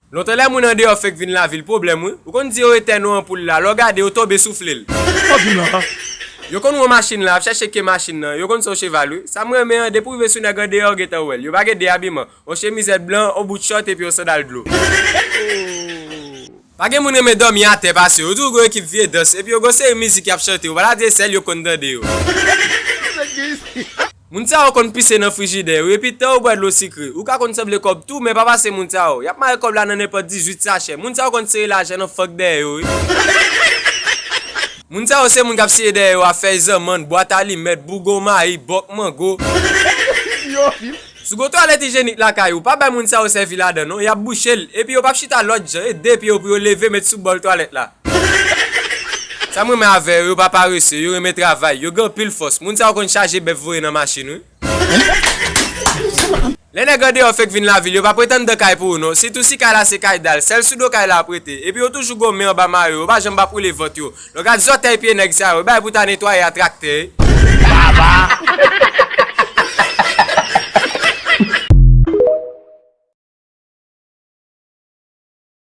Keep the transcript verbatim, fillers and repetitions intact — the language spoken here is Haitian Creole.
Lontan lè moun andeyò fenk vin lavil, pwoblèm wi. Ou konn di yo etèn yon anpoul la, lè w gade yo tonbe soufle l. Yo konn wè machin la, ap chèche ke machin nan, yo konn se yon cheval wi. Sa m renmen an, depi w rive sou nèg andeyò, w gentan wè l. Yo pa gen de abiman, yon chemizèt blan, yon bout chòt epi yon sandal dlo. Pa gen moun renmen dòmi atè pase yo. Yo toujou gon ekip vye dans, epi yo gon seri mizik y ap chante, yo pa ta di e sèl yo konn tande yo. Moun sa yo konn pise nan frijidè yo, epi tan yo bwè dlo sikre. Ou ka konn sanble kòb tou, men pa pase moun sa yo. Y ap mare kòb la nan nenpòt dizuit sachè. Moun sa yo konn sere lajan nan fank dèyè yo wi. Moun sa yo se moun k ap siye dèyè yo a fèy zanmann, bwat alimèt, bougon mayi, bòk mango. Si w gon twalèt ijenik lakay ou, pa bay moun sa yo sèvi ladan non, y ap bouche l, epi yo p ap chita lòt jan, e de pye yo pou yo leve met sou bòl twalèt la. Sa m renmen avè yo, yo pa parese, yo renmen travay, yo gen anpil fòs. Moun sa yo konn chaje bèf voye nan machin wi. Lè nèg andeyò fenk vin lavil, yo p ap ret anndan kay pou ou non, sitou si kay la se kay dal, sèl sou do kay la y ap rete, epi yo toujou gon men anba mayo, yo pa janm p ap woule vant yo. Lè w gad zòtèy pye nèg sa yo, bay pou ta netwaye a traktè. Baba.